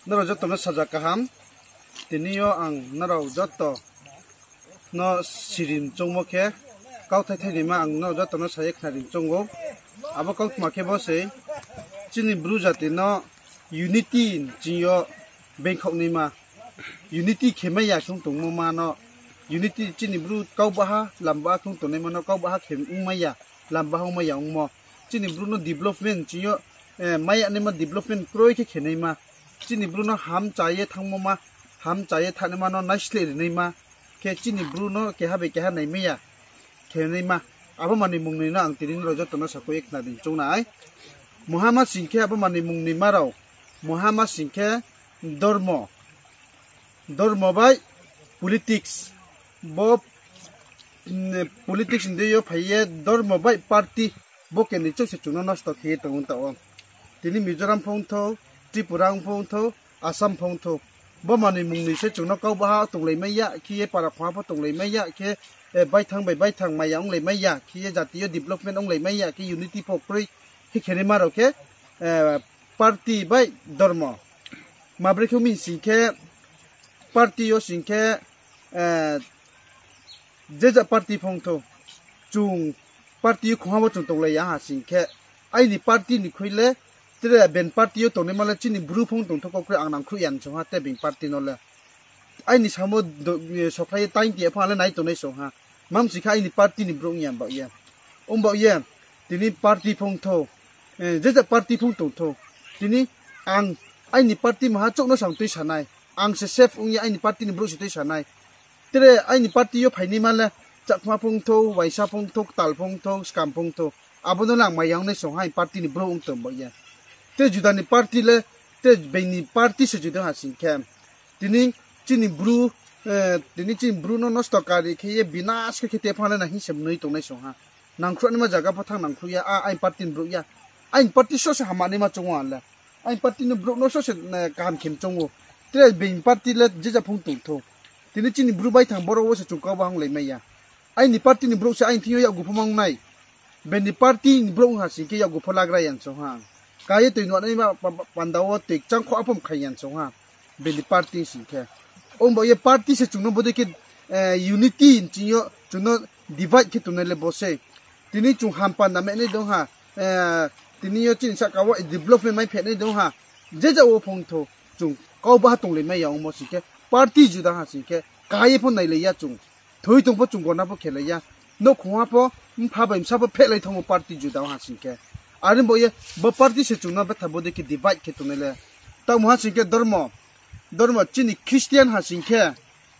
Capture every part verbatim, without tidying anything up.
Nrao joto no saja kaham. Tini yo ang nrao joto no sirin choungmo khe, kauthai thainaima ang nrao joto no sa ye khnari choung ou. Abo kautma khe bo sei, chini Bru jati no unity ching yo bengkhaoh naima, unity khe mai ya khe ong tongmo ma no, unity chini Bru kau baha lam baha khe ong tongnaima no kau baha khe ong mai ya, lam baha ong mai ya ongmo. Chini Bru no development ching yo, eh, mai ya naima development kroi khe khe naima. Chini Bru no ham cha ye thanngmo ma, ham cha ye thanngnaima no naisleh ri naima. Khe chini Bru no keha bai keha naimai ya, khe naima. Abo manoi mungnoi no ang tini nrao joto no sakhouh ye khnari choung nai. Muhama sing khe abo manoi mungnoi ma rao, muhama sing khe dormo, dormo bai politics. Bo, mm, politics ni deing yo phai ye dormo bai party, bo keni chouh se chung no nosto khe ye tong ou taoh wo. Tini Mizoram pho ongthou, Tripura pho ongthou, Assam pho ongthou. Bo manoi mungnoi se chung no kau baha tonglaimai ya khe ye, para khongha pho tonglaimai ya khe, eh, baithang bai baithang maya onglai mai ya khe ye, jati yo development onglai mai ya khe, unity pho kroi khe khe naima rao khe, eh, party bai dormo. Mabre khe mi sing khe, party yo sing khe, eh, je ja party pho ongthou, chung party yo khongha wo chung tonglai ya ha sing khe, aini party ni khui le, tre ben party yo tongnaima le chini Bru pho ong tongthou, kau kroi ang nangkhruh ya song ha tre ben party no le. Aini samo do-, eh, sokhlai ye time ti ya pho ang le nai tongnai song ha. Mam sing khe aini party ni brouh ong ya baoh ye. Ong baoh ye, tini party pho ongthou, eh, je ja party pho ong tongthou. Tini ang aini party maha chouh no sang tuisa nai. Ang se safe ong ye aini party ni brouh se tuisa nai. Tre aini party yo phainaima le Chakma pho ongthou, Waisa pho ongthou, Ktal pho ongthou, Skam pho ongthou. Abo no le ang maya ong nai song ha, aini party ni brouh ong tong baoh ye. Tre juda ni party le, tre being ni party se juda ha sing khe. Tini chini Bru, eh, tini chini Bru no nosto kari khe ye binas khe khe te pha le na hing se mnoi tongnai song ha. Nangkhruh naima zaga pho thanng nangkhruh ya, a, aini party ni brouh ya. Aini party so se hamya naima choung ou ang le. Aini party ni brouh no so se, eh, kaham khe choung ou. Tre being party le je ja pho ong tongthou. Tini chini Bru baithang boro wo se chung kau baha onglai mai ya. Aini party ni brouh se aini thing yo yakgu pho ma ong nai. Being ni party ni brouh ong ha sing khe yakgu pho lagra ya song ha. Ka ye toi nuh naima pa-, pa-, panda wo toi kchang kho apho mkhai ya song ha. Being ni party sing khe. Ong baoh ye party se chung no bodei khe, eh, unity ching yo chung no divide khe tongnai le bo sei. Tini chung ham panda menai dong ha, eh, tini yo chini sahka wo development mai phenai dong ha. Je ja wo pho ongthou, chung kau baha tonglai mai ya ongmo sing khe, party juda ha sing khe, ka ye pho nailai ya chung. Thoi tong pho chung gona pho khelai ya. Nouhkhong ha pho, mpha bai bsa pho phehlai thanng ou party juda ha sing khe. Are baoh ye, bo party se chung no betha bodei khe divide khe tongnai le. Taoh mo ha sing khe dormo, dormo chini Christian ha sing khe,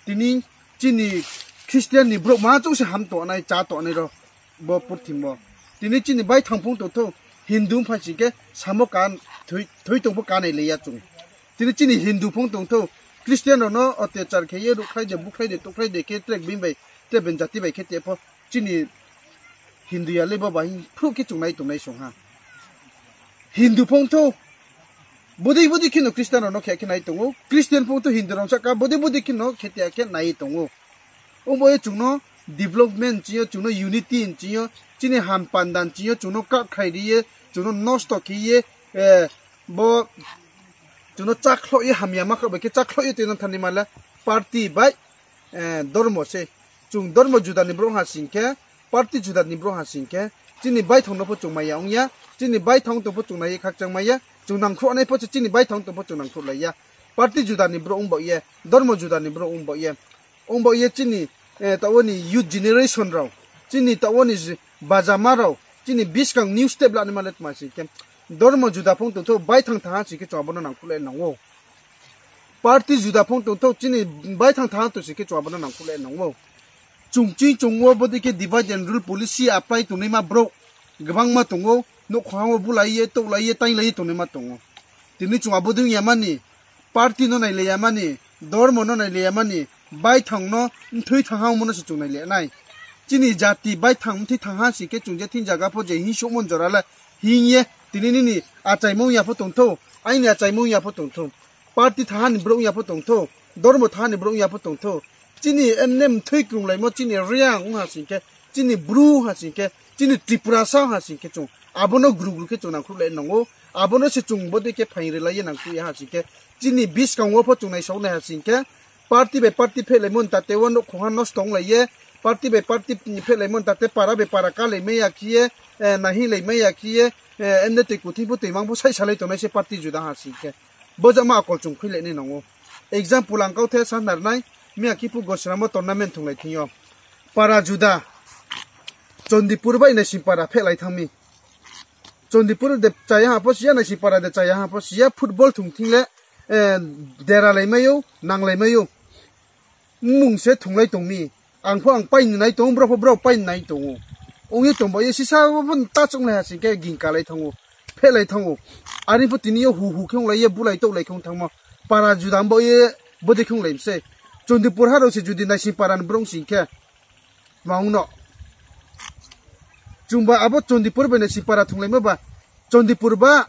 tini chini Christian ni brouh ma chouh se ham tongnai, chá tongnai rao bo purthimbi wo. Tini chini baithang pho ong tongthou, Hindu phai sing khe samo ka, thoi, thoi tong pho ka nailai ya chung. Tini chini Hindu pho ong tongthou, Christian rao no otyachar khe ye ruhkhlai de, bukhlai de, touhkhlai de khe trek being bai, tre ben jati bai khe te pho chini Hindu ya le bo ba hing phruh khe chung nai tongnai song ha. Hindu pho ongthou, bodei bodei kheno Christian rao no khe khe nai tong ou, Christian pho ongthou Hindu rao sahka bodei bodei kheno khe te khe nai tong ou. Ong baoh ye chung no development ching yo, chung no unity ching yo, chini ham panda ching yo, chung no kahkhrai ri ye, chung no nosto khe ye, eh, bo, chung no chakhloh ye hamya ma kha bai khe chakhloh ye tui no thanngnaima le party bai, eh, dormo se. Chung dormo juda ni brouh ha sing khe, party juda ni brouh ha sing khe, chini baithang no pho chung maya ong ya, chini baithang tong pho chung nai ye khakchang mai ya, chung nangkhruh nai pho se chini baithang tong pho chung nangkhruhlai ya. Party juda ni brouh ong baoh ye, dormo juda ni brouh ong baoh ye. Ong baoh ye chini, eh, taoh wo ni youth generation rao, chini taoh wo ni j-, bajama rao, chini buskang new step lanaima le tma sing khe, dormo juda pho ong tongthou, baithang thanng ha sing khe chung abo no nangkhruhlai nang ou. Party juda pho ong tongthou, chini baithang thanng ha tong sing khe chung abo no nangkhruhlai nang ou. Chung ching chung wo bodei khe divide and rule policy apply tongnaima brouh gbangma tong ou, nouhkhong ha wo bulai ye, touhlai ye, tainglai ye tongnaima tong ou. Tini chung abo dei ong ya mani, party no nailai ya mani, dormo no nailai ya mani, baithang no, mthoi thanng ha ongmo no se chung nailai nai. Chini jati baithang mthoi thanng ha sing khe chung je thing zaga pho je hingsouhmo jora le hing ye, tini nini achaimo ong ya pho tongthou, aini achaimo ong ya pho tongthou. Party thanng ha ni brouh ong ya pho tongthou, dormo thanng ha ni brouh ong ya pho tongthou. Chini emne mthoi krunglaimo chini Reang ong ha sing khe, chini Bru ha sing khe, chini Tripurasa ha sing khe chung abo no gru gru khe chung nangkhruhlai nang ou. Abo no se chung bodei khe phaing rilai ye nangkuh ya ha sing khe, chini buskang wo pho chung naisao nai ha sing khe, party bai party phehlaimo ni tate wo nouhkhong ha nosto onglai ye, party bai party phehlaimo ni tate para bai para kalaimai ya khe ye, nahinglaimai ya khe ye, emne toi kuthing pho toi mang pho saihsalai tongnai se party juda ha sing khe. Bo jama akol chung khuilai nai nang ou. Example ang kau the sa nari nai, miya khe phuh Gosram wo tournament thunglai thing yo. Para juda, Chandipur bai Naisingpara phehlai thanng mi. Chandipur de chaya ha pho si ya, Naisingpara de chaya ha pho si ya, football thung thing le, dera laimai ou, nanglaimai ou. Mmung se thunglai tong mi. Ang pho ang pai ni nai tong ou, brao pho brao pai ni nai tong ou. Ong ye tong ba ye sisa wo pho ta chounglai ha sing khe ging kalai thanng ou, phehlai thanng ou. Are pho tini yo hu hu khe onglai ye bulai touhlai khe ong thanngmo. Para juda baoh ye bodei khe onglai mi sei. Chandipur ha rao se judi Naisingpara ni brouh sing khe, tma ong no? Chungba abo Chandipur bai Naisingpara thunglaimo ba, Chandipur ba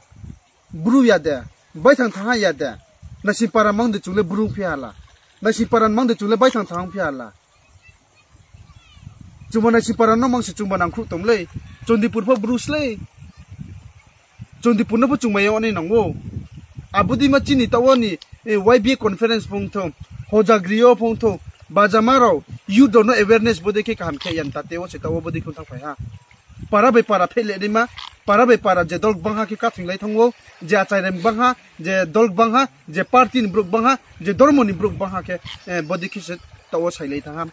bru ya de, baithang thanng ha ya de, Naisingpara mang de chung le bru phi ha la, Naisingpara mang de chung le baithang thanng phi ha la. Chungba Naisingpara no mang se chungba nangkhruh tong lei, Chandipur pho bru slei. Chandipur no pho chung mai ya nai nang ou. Abo dei ma chini taoh wo ni, Y B A conference pho ong thou, hojagri yo pho ong thou, bajama rao, youth rao no awareness bodei khe kaham khe ya ni tate wo se taoh wo bodei khe ong thanngphai ha. Para bai para phehlai naima, para bai para je dol gbang ha khe kathoinglai thanng ou, je achai rem gbang ha, je dol gbang ha, je party ni brouh gbang ha, je dormo ni brouh gbang ha khe, bodei khe se taoh wo sailai thanng ha.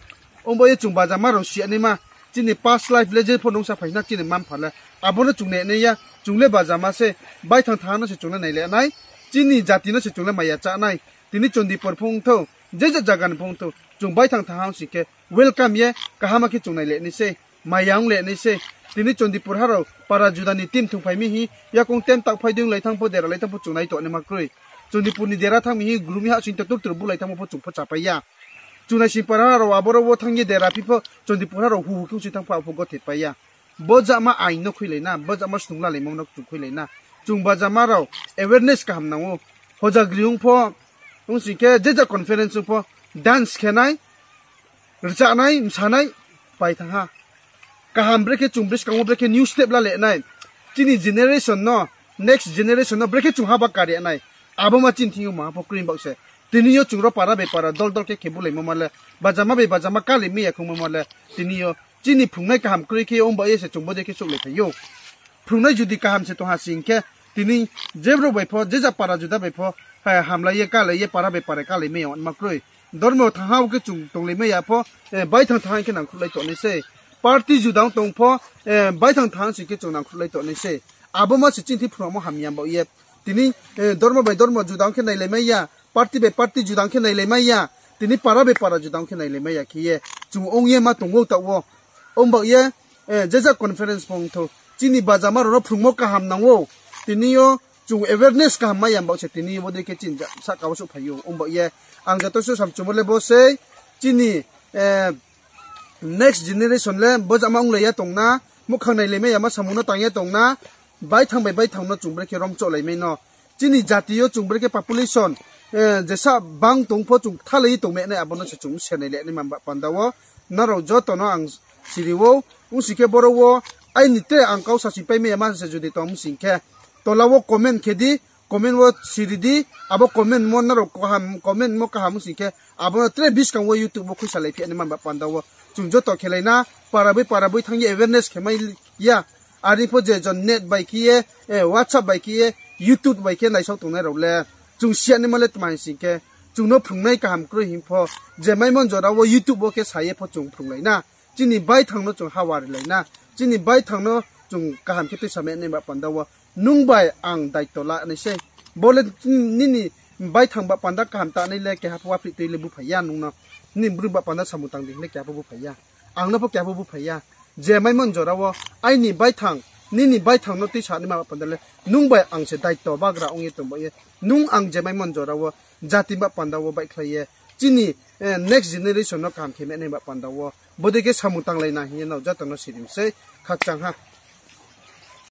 Ong ba ye chung bajama rao si ya naima, chini past life le je pho nung sa phai na chini mma-mpha le. Abo no chung nai nai ya, chung le bajama se, baithang thanng no se chung le nailai nai, chini jati no se chung le maya chá nai. Tini Chandipur pho ong thou, je je zaga ni pho ong thou, chung baithang thanng ha ong sing khe, welcome ye, kaham khe chung nailai nai sei, maya onglai nai sei. Tini Chandipur ha rao para juda ni team thungphai mi hing, yakoung tent taohphai dei onglai thanng pho, dera lai thanng pho chung nai tong naima kroi. Chandipur ni dera thanng mi hing, gru mi ha sing to tur tur bulai thanngmo pho chung pho chápai ya. Chung Naisingpara ha rao aboro wo thanng ye dera phi pho, Chandipur ha rao hu hu khe ong sing thanng pho, abo pho gothe pai ya. Bo jama ain no khuilai na, bo jama snung lalaimo no chung khuilai na. Chung bajama rao awareness kaham nang ou. Hojagri ong pho, ong sing khe je ja conference ong pho, dance khe nai, rcha nai, msa nai, pai thanng ha. Kaham brekhe chung buskang wo brekhe new step lalai nai. Chini generation no, next generation no brekhe chung haba kari nai. Abo ma chini thing yo maha pho kroi baoh se. Tini yo chung ro para bai para dol dol khe khe bulaimo ma le, bajama bai bajama kalaimai ya khongmo ma le, tini yo chini phrungnai kaham kroi khe ong ba ye se chung bodei khe souhlai phai ou. Phrungnai judi kaham se tong ha sing khe, tini je brouh bai pho, je ja para juda bai pho, hamlai ye kalai ye para bai para kalaimai ya ma kroi. Dormo thanng ha wo khe chung tonglaimai ya pho, baithang thanng khe nangkhruhlai tong nai sei. Party juda ong tong pho, baithang thanng sing khe chung nangkhruhlai tong nai sei. Abo ma se chini thing phrungmo hamya baoh ye. Tini dormo bai dormo juda ong khe nailaimai ya, party bai party juda ong khe nailaimai ya, tini para bai para juda ong khe nailaimai ya khe ye chung ong ye ma tong ou taoh wo. Ong baoh ye, je ja conference pho ong thou, chini bajama rao no phrungmo kaham nang ou. Tini yo chung awareness kaham mai ya baoh se tini yo bodei khe chini sahka wo souhphai ou. Ong baoh ye, ang joto suh samchumo le bo sei, chini next generation le bo jama onglai ya tong na, muhkhang nailaimai ya ma samung no tang ye tong na, baithang bai baithang no chung brekhe romchohlaimai no. Chini jati yo chung brekhe population, jesa bang tong pho chung kthalai ye tongmai nai, abo no se chung se nailai nai ma ba panda wo. Nrao joto no ang siri ou, ong sing khe boro wo, aini tre ang kau sasi paimai ya ma se judi tong ong sing khe, tola wo comment khe di, comment wo siri di, abo comment mo nrao kaham, comment mo kaham ong sing khe, abo no tre buskang wo YouTube wo khuisalai phi nai ma ba panda wo. Chung joto khelai na, para boi para boi thanng ye awareness khe mai ya. Are pho je jon net bai khe ye, WhatsApp bai khe ye, YouTube bai khe naisao tongnai rao le, chung si ya naima le tma hing sing khe, chung no phrungnai kaham kroi hing pho, je maimon jora wo YouTube wo khe sa ye pho chung phrunglai na. Chini baithang no chung hawa rilai na. Chini baithang no chung kaham khe tuisa mai nai ba panda wo. Nung bai ang daito la nai sei. Bo le nini baithang ba panda kaham ta nai le keha pho waphrih tui le buphai ya nung no. Nini bru ba panda samung tang di hing le keha pho buphai ya. Ang no pho keha pho buphai ya. Je maimon jora wo aini baithang, nini baithang no tuisa naima ba panda le nung bai ang se daito bagra ong ye tong ba ye. Nung ang je maimon jora wo jati ba panda wo baihkhlai ye. Chini next generation no kaham khe mai nai ba panda wo. Bodei khe samung tanglai na hing ye nrao joto no sirim sei, khakchang ha.